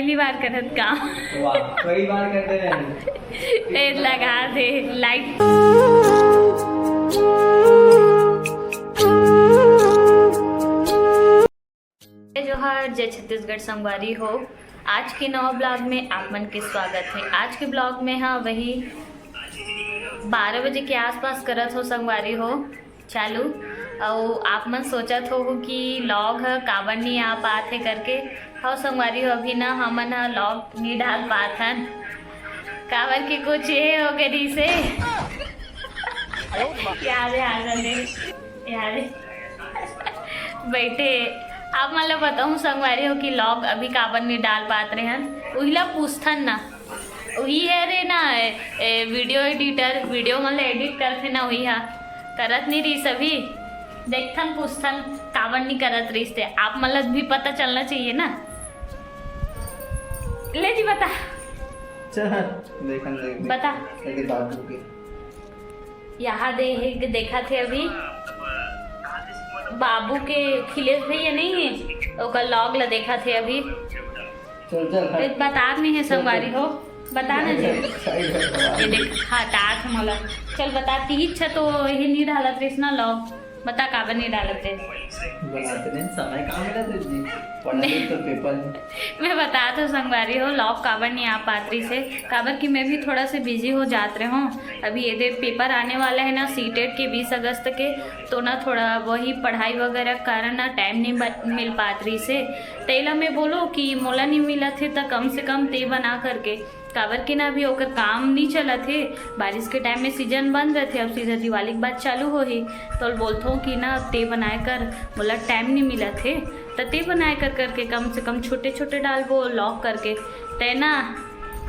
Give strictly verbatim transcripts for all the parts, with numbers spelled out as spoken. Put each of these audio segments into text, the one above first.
पहली बार करत का? वाह, कई बार करते रहे। ए, लगा दे लाइट। जय जोहार, जय छत्तीसगढ़ संगवारी हो। आज के नवा ब्लॉग में आप मन के स्वागत है। आज के ब्लॉग में हाँ वही बारह बजे के आसपास करत हो संगवारी हो चालू। अउ आप मन सोचत हो कि व्लॉग ह काबर नहीं आ पात है करके। हव संगवारी हो, अभी ना हमन ह व्लॉग नहीं डाल पात हन, काबर कि कुछ ये हो गए से यार, यार, यार, यार। बैठे, आप मन ल बताऊं संगवारी हो कि व्लॉग अभी काबर नहीं डाल पात रहे हन, उहिला पूछथन ना। उही है रे ना, ए, वीडियो एडिटर, वीडियो मन ल एडिट करथे ना, उही हा करत नहीं रही सभी। देखथन, पूछथन, काबर नहीं करत रहिस ते। आप मन ल भी पता चलना चाहिए ना। ले जी, बता। चल, देखन, देख, देख। बता। तेरे बाबू के। यहाँ दे, देखा थे अभी बाबू के, अखिलेश भैया नहीं है, ओकर व्लॉग ला देखा थे अभी। चल, चल, हट। ए, बतात नहीं है संगवारी हो, बता ना जी। साइड हट, बता। ये देख, हटा था मोला। चल, बता, ती इच्छा तो ये नहीं डालत रहिस ना व्लॉग। बता, काबर नहीं डालत रहिस? बनाते नहीं, समय कहाँ मिला तुझे? पढ़ा नहीं। तो पेपर है। मैं बतात हो संगवारी हो, व्लॉग काबर नहीं आ पात रहिस हे, काबर कि मैं भी थोड़ा से बिजी हो जात रहे हूँ। अभी ये दे पेपर आने वाला है ना, सीटेट के बीस अगस्त के, तो ना थोड़ा वही पढ़ाई वगैरह के कारण ना टाइम नहीं ब-, मिल पात रहिस हे। तेला मैं बोलो कि मोला नहीं मिलत हे, त कम से कम ते बना करके, काबर कि ना अभी ओकर काम नहीं चलत हे। बारिश के टाइम में सीजन बंद रहथे, अब सीधा दिवाली के बाद चालू होही। तो बोलथों कि ना ते बनाए कर, मोला टाइम नहीं मिलत हे, त ते बनाए कर करके कम से कम छोटे छोटे डालबो व्लॉग करके। ते ना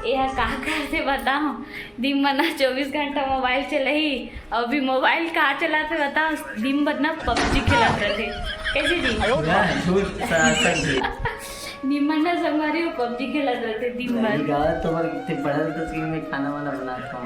एहा का करथे बताओ, दिन भर ना चौबीस घंटा मोबाइल चलाही, अभी मोबाइल का चलाथे बताओ, दिन भर ना पबजी खेलत रहथे। कैसे जी? वाह, झूठ, सरासर झूठ। दिन भर ना संगवारी हो पबजी खेलत रहथे दिन भर। गाँव तो बर ते पढ़ल तो सीन में खाना वाना बनात हूँ।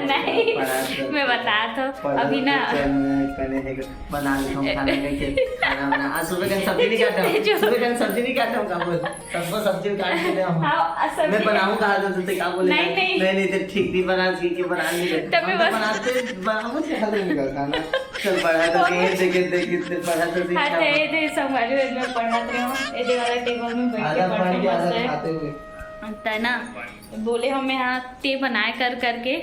नहीं, पढ़त रहथे। मैं बतात हूँ, पढ़त अभी ना रहथे, मैं कने हे बना लेता हूँ खाना लेके, खाना बना। आज सुबह का सब्जी नहीं काटा हूँ, जो सुबह का सब्जी नहीं काटा हूँ, का बोल? सबको सब्जी काट के दे हम। हाँ, आ, सब्जी मैं बनाऊँ कहा था, तो ते का बोले? नहीं, नहीं। नहीं, नहीं, ते ठीक नहीं बना, ठीक है, बना नहीं ले। तब मैं हम तो बस बनाते, बनाऊँ से खा लेंगे खाना। चल, पढ़ा तो और नहीं है, देखे, देखे, ते पढ़ा तो नहीं हाँ, था। ते, ते संगवारी हो, मैं पढ़त रहे हूँ, ये दे वाला टेबल में बैठ के आधा पढ़ पढ़ के, के आधा मस्त है। खाते हुए। त ना, बोले हमें हाँ, ते बनाए कर करके,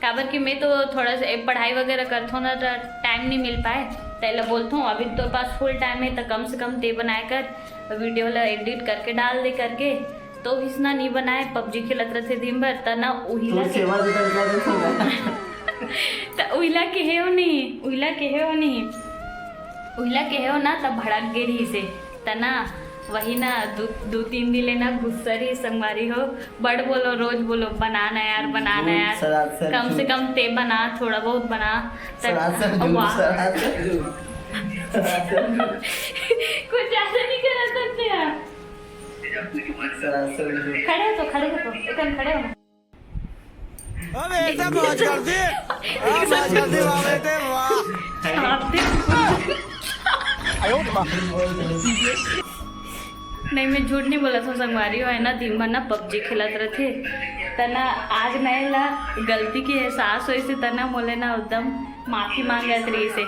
काबर कि मैं तो थोड़ा सा ए, पढ़ाई वगैरह करथों ना, तो टाइम नहीं मिल पाए, तेला बोलथों, अभी तो पास फुल टाइम है, तो कम से कम ते बनाए कर, वीडियो ला एडिट करके डाल दे करके। तो इसना नहीं बनाए, पबजी खेलत रहथे दिन भर, त ना उहिला तोर के सेवा जतन कर देथों ना। त उहिला के हे हो नहीं, उहिला के हे हो नहीं, उहिला के हे हो ना, त भड़क गे रहिस हे। त ना वही ना दू, दू तीन दिन ले ना गुस्सा रही संगवारी हो। बड़ बोलो, रोज बोलो, बना ना यार, बना ना झूठ, यार, सरासर कम से झूठ। कम ते बना, थोड़ा बहुत बना। त सरासर झूठ, वाह। सरासर झूठ, सरासर झूठ। कुछ ज्यादा नहीं करा सकते यार। सरासर झूठ। खड़े हो तो, खड़े हो तो, एकदम खड़े हो ना। अबे, ऐसा मौज कर दी। हाँ, मौज कर दी, वाह बेटे, वाह। आप भी नहीं, मैं झूठ नहीं बोलत हों संगवारी हो, है ना, दिन भर ना पबजी खेलत रहथे। त ना आज ना एला गलती के एहसास होइस हे, त ना मोले ना एकदम माफी मांगत रहिस हे।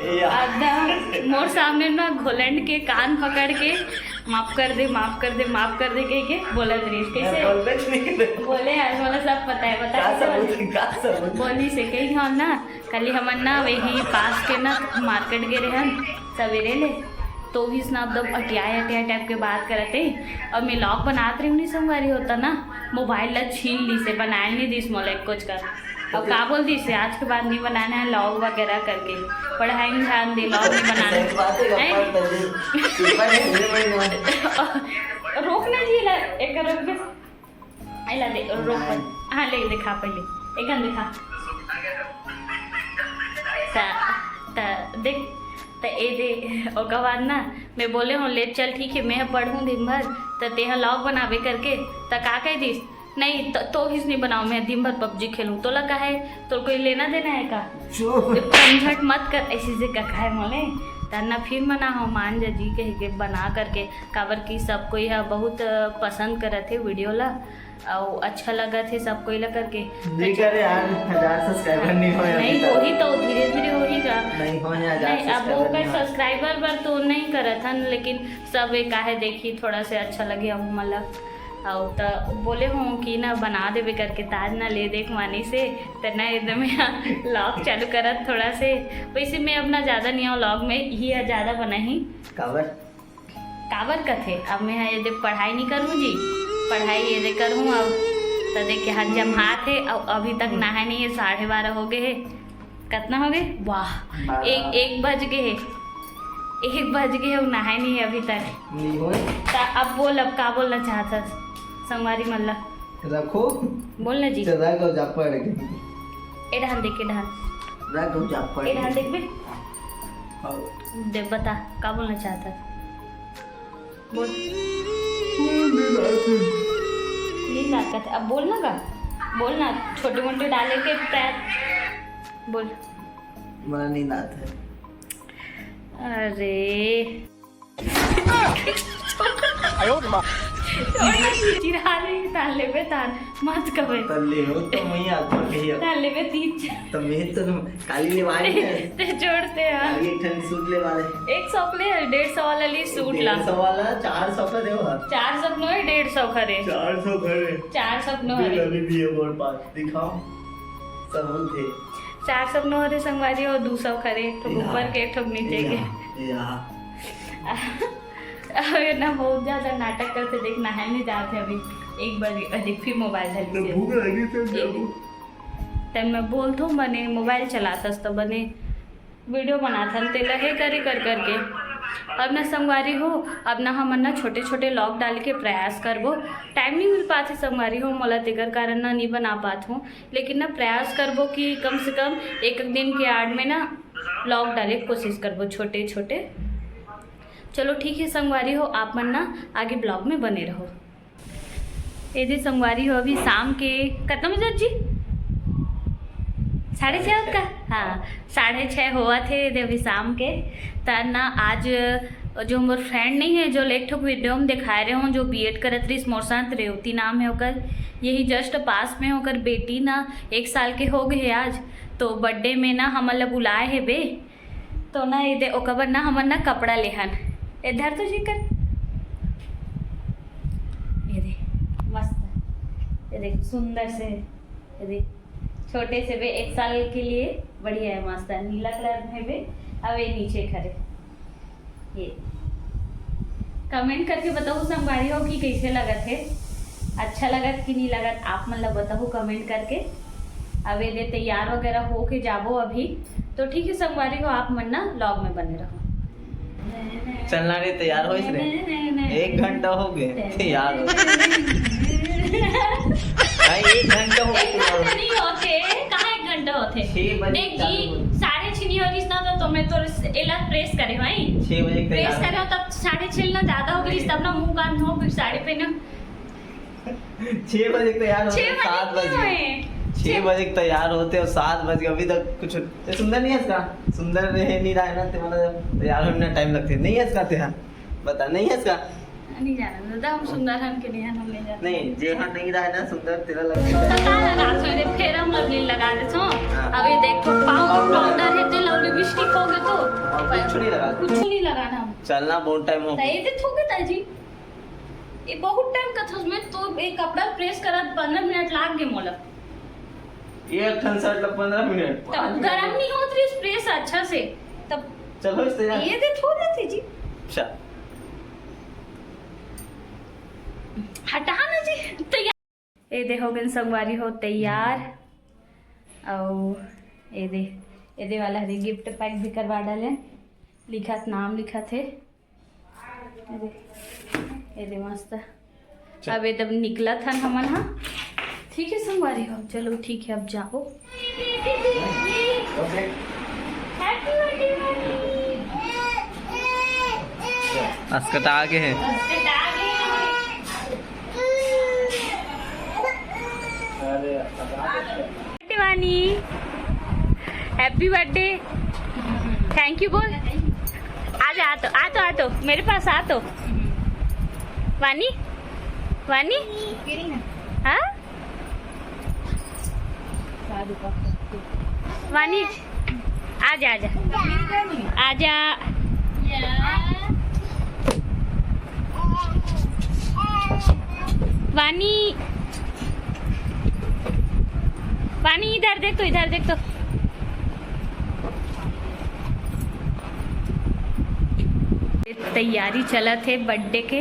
एकदम मोर सामने ना घोलंड के कान पकड़ के, "माफ कर दे, माफ कर दे, माफ कर दे," कह के बोलत रहिस। कैसे? बोले यार, मोला सब पता है, बता का कैसे सबूत बोले? का सबूत? बोलिस हे, कही हम ना, कल हमन ना वही पास के ना मार्केट गे रहन सवेरे ले, तो भी इसना एकदम अटियाए अटियाए टाइप के बात करत हे। और मैं व्लॉग बनात रही हूँ, नहीं संगवारी हो, त ना मोबाइल ला छीन लिस हे, बनाए नहीं दिस मोला कुछ कर। अब का बोल दिस हे, आज के बाद नहीं बनाना है व्लॉग वगैरह करके, पढ़ाई में ध्यान दे, व्लॉग नहीं बनाना है। सही बात है, हैं? गप्पा कर दे। ऊपर है, ये महीना। रोक ना जी, ला, एक रोक दे। ए ला दे, रोक पर। हाँ, ले दिखा पहले। एक दिखा। त, त, देख, त ए दे, ओकर बाद ना, मैं बोले हों, "ले चल, ठीक है, मैं पढ़ूँ दिन भर, त तेहा व्लॉग बनाबे," करके, त का कह दिस? "नहीं, त-, तो हिस नहीं बनाओ, मैं दिन भर पबजी खेलूँ।" तोला का है, तोर कोई लेना देना है का? चुप। झंझट मत कर, ऐसी से का है मोले। त ना फिर मना हो मान जा जी कह के बना करके, काबर कि सब कोई ह बहुत पसंद करत हे वीडियो ला, अउ अच्छा लगत हे सब कोई ला करके। त नहीं करे यार, हजार सब्सक्राइबर नहीं होए अभी नहीं तक। होही तो धीरे धीरे होही का। नहीं होए हजार नहीं, अब वो सब्सक्राइबर कर नहीं होए। सब्सक्राइबर बर तो नहीं करत हन, लेकिन सब ये काहे देखी, थोड़ा से अच्छा लगे अब हमन ला। अउ त बोले हूँ कि ना बना देवे करके, त आज ना ले देख मानी से, त ना एकदम यहाँ व्लॉग चालू करत थोड़ा से। वैसे मैं अपना ज़्यादा नहीं हूँ व्लॉग में, ही ज़्यादा बनाही। काबर? काबर कथे, अब मैं ये दे पढ़ाई नहीं करूँ जी, पढ़ाई ये दे करूँ अब। त देख के हाथ जम्हात हे, अब अभी तक नहाए नहीं है, साढ़े बारह हो गए है। कितना हो गए? वाह, बारह। एक एक बज गए है, एक बज गए है, वो नहाए नहीं है अभी तक। नहीं होए। त अब बोल, अब का बोलना चाहत हस संगवारी मन ला? रखो। बोल ना जी। चला गो जा पढ़ के। ए ढान देख, ए ढान, रख गो जा पढ़ ए ढान के। देख बे। हाँ। दे बता, का बोलना चाहत हस? बोल। नींद आत हे। अब बोल ना का, बोल ना, छोटे मोटे डाले के प्रयास। बोल। मला नींद आत हे। अरे। चिढ़ा रही, तान लेबे तान, मत कबे। तब ले हो तो मैं आता कही अब। तान लेबे तीच। तो मैं तो काली ले वाले हैं। ते जोड़ते हैं। काली एक ठन सूट ले वाले। एक सौ ले, डेढ़ सौ वाला ली सूट ला। डेढ़ सौ वाला, चार सौ का देवा। चार सौ नो है, डेढ़ सौ खरे। चार सौ खरे। चार सौ नो बिल है। अभी भी है मोर पास, दिखाओ। सब थे। चार सौ नो हरे संगवारी हो, दो सौ खरे, एक ठो ऊपर के, एक ठो नीचे के। या, या। अरे ना, बहुत ज्यादा नाटक करते, देख नहाए नहीं जाते अभी। एक बार देख, फिर मोबाइल धर तो लीजिए। भूख लगी तो जाओ। तब मैं बोलत हूँ, बने मोबाइल चलाथस तो बने वीडियो बनाथन, तेला हे करे कर करके। अब ना संगवारी हो, अब ना हमन ना छोटे छोटे व्लॉग डाले के प्रयास करबो। टाइम नहीं मिल पाथे संगवारी हो मोला, तेकर कारण ना नहीं बना पात हूँ, लेकिन ना प्रयास करबो कि कम से कम एक एक दिन के आड़ में ना व्लॉग डाले के कोशिश करबो छोटे छोटे। चलो ठीक है संगवारी हो, आप मन ना आगे व्लॉग में बने रहो। ए दे संगवारी हो, अभी शाम के कितना बजे जी? साढ़े छः होत का? हाँ, साढ़े छः होवत हे। ए दे अभी शाम के। त ना आज जो मोर फ्रेंड नहीं है, जो एक ठो वीडियो में दिखाए रहे हूँ, जो बीएड करत रहिस, मोर साथ रेवती नाम है ओकर, यही जस्ट पास में ओकर बेटी ना एक साल के हो गए आज, तो बर्थडे में ना हमन ला बुलाए हे बे। तो ना ये दे ओकर बर ना हमन ना कपड़ा लेहन। इधर तो जी कर, ये दे मस्त, ये देख सुंदर से, ये दे छोटे से बे, एक साल के लिए बढ़िया है, मस्त है, नीला कलर में बे। अब ये नीचे खरे, ये कमेंट करके बताओ संगवारी हो कि कैसे लगत है, अच्छा लगत कि नहीं लगत, आप मन ला बताओ कमेंट करके। अब ये दे तैयार वगैरह हो के जाबो अभी, तो ठीक है संगवारी हो, आप मन ना व्लॉग में बने रहो। चलना रे, तैयार होइस रे। एक घंटा हो गए तैयार हो। भाई, एक घंटा हो गए एक तैयार घंटा हो। नहीं होते, कहाँ एक घंटा होते? छह बजे देख चालू जी, होते। साढ़े छह नहीं हो रही ना, तो, तो मैं तो रेस करे भाई। छह बजे प्रेस तैयार करे हो तब साढ़े छह ना ज्यादा हो गई, तब ना मुंह कान धो, फिर साड़ी पहनो। छह बजे तैयार होते, छह बजे सात नहीं बजे। हुए। छह बजे तैयार होते और सात बजे अभी तक कुछ। ये सुंदर नहीं है इसका? सुंदर रहे नहीं रहा है ना, तो मतलब तैयार होने में टाइम लगते नहीं है इसका? तेरा बता, नहीं है इसका? नहीं जाना दादा, हम सुंदर हन के नहीं हन, हम नहीं जाते। नहीं, जे हाँ नहीं रहा है ना सुंदर, तेरा लगता है। तो का लगा सो रे, फेयर एंड लवली लगा दे सो। अब ये देख, पाउडर है, तेल और लिपस्टिक हो गए तो और कुछ नहीं लगा। कुछ नहीं लगाना हम। चलना, बहुत टाइम हो तो ये दे थोके ताई जी, ये बहुत टाइम का था, मैं तो एक कपड़ा प्रेस करा, पंद्रह मिनट लाग गए मोला। एक ठन शर्ट ला पंद्रह मिनट। तब गरम नहीं होत रही प्रेस अच्छा से, तब चलो इस तैयार। ये दे थो देते जी। अच्छा। हटा ना जी, तैयार। ए दे हो गन संगवारी हो तैयार। और ए दे, ए दे वाला हरे गिफ्ट पैक भी करवा डाले, लिखत नाम लिखत हे। ए दे, ए दे मस्त। अब एकदम निकलत हन हमन हा। ठीक है संगवारी हो, चलो ठीक है, अब जाओ। ओके। Happy birthday, अस्कटा आगे है। Shivani, happy birthday, thank you बोल। आ जा, आ तो, आ तो, आ तो, मेरे पास आ तो। वानी, वानी, हाँ? वानी, आ जा, आ जा, आ जा। वानी, वानी, इधर देख तो, इधर देख तो। तैयारी चलत हे बर्थडे के।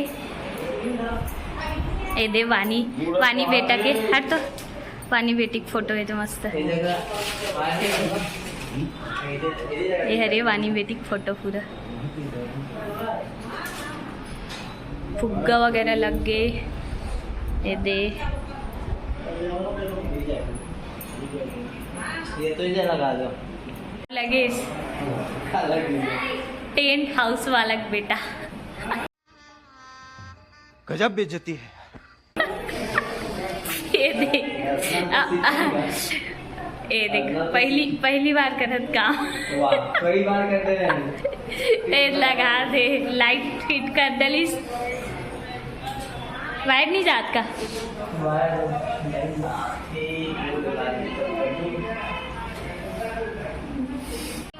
ए दे वानी, वानी बेटा के, हट तो। वानी बेटी के फोटो हे तो मस्त हे। ये हरे वानी बेटी के फोटो पूरा। फुग्गा वगैरह लग गे। ये दे। ये तो इधर लगा दो। लगे। लग गई। टेंट हाउस वाला के बेटा। गजब बेइज्जती है। ये देख। आ, आ, ये देख, पहली, पहली बार करत काम। वाह, पहली बार करते हैं। ए, लगा दे, लाइट फिट कर डलिस। वायर नहीं जात का? वायर नहीं।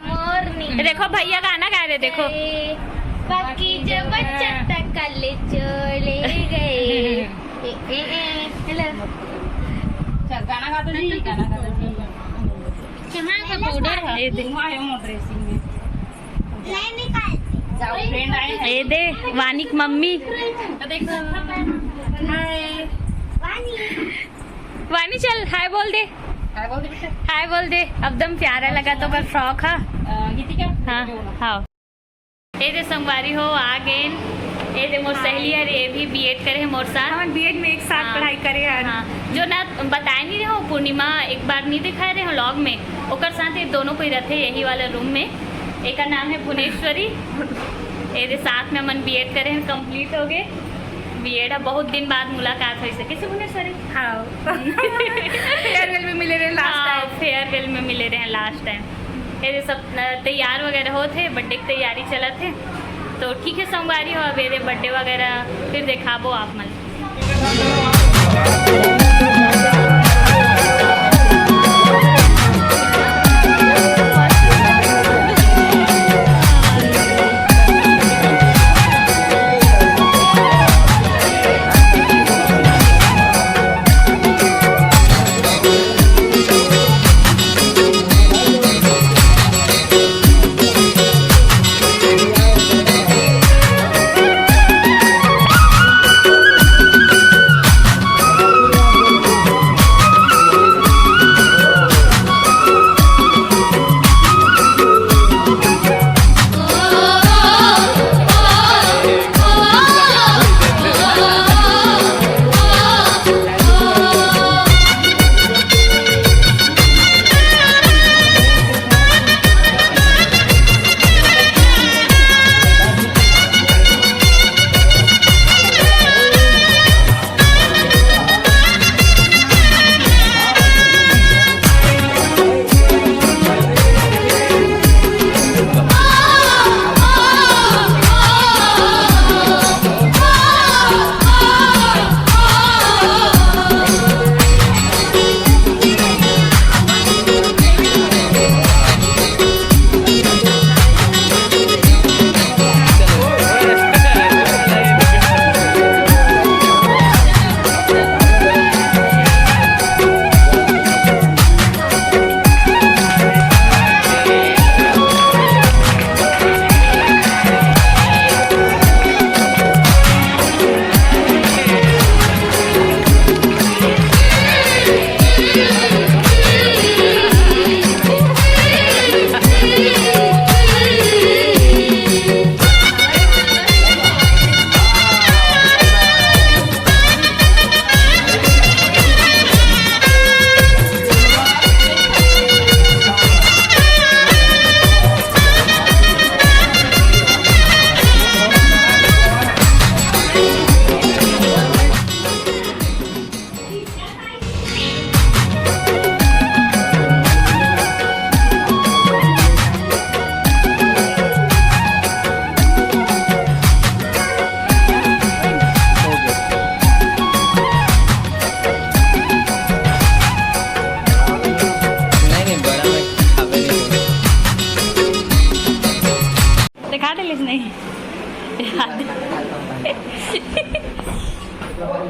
मॉर्निंग। देखो भैया गाना गा रहे, देखो। बाकी जो बच्चा तक कल चले गए। ए, ए, ए, हेलो। चल, गाना गा दो जी, गाना गा दो जी। कहाँ का पाउडर है? ये दे। वहाँ है वो ड्रेसिंग में। नहीं निकालती। जाओ, फ्रेंड आए हैं। ये दे, वानिक मम्मी। तो देखो। हाय। वानी। वानी चल, हाय बोल दे। हाय बोल दे बेटा। हाय बोल दे। एकदम प्यारा लगा तो ओकर फ्रॉक हा। अ, गीतिका? हाँ, हाँ। ए दे संगवारी हो, आ गेन। ए दे मोर सहेली हर, ये भी बीएड करे हे मोर साथ। हमन बीएड में एक साथ हाँ। पढ़ाई करे हन। हाँ। जो ना बताए नहीं रहे हो, पूर्णिमा एक बार नहीं दिखाए रहे हो व्लॉग में, ओकर साथ ये दोनों कोई रहते यही वाला रूम में। एकर नाम है भुवनेश्वरी। ए दे साथ में हमन बीएड करे हन, कंप्लीट हो गए। बीएड है, बहुत दिन बाद मुलाकात होइस हे। कैसे भुवनेश्वरी? हाँ। फेयरवेल में मिले रहे लास्ट हाँ, टाइम। फेयरवेल में मिले रहे लास्ट टाइम। ये सब, अ, तैयार वगैरह होत हे, बर्थडे की तैयारी चलत हे। तो ठीक है संगवारी हो, अब ये बर्थडे वगैरह फिर देखाबो आप मन।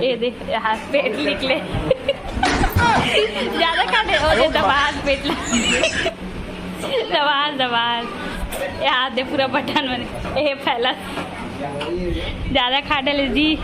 ये दे, यहाँ पेट निकले। ज्यादा खा दे, ओ दे, दबा पेट ला। दबा, दबा। यहाँ दे, पूरा बटन बने। ए, फैला। ज्यादा खा डाले जी।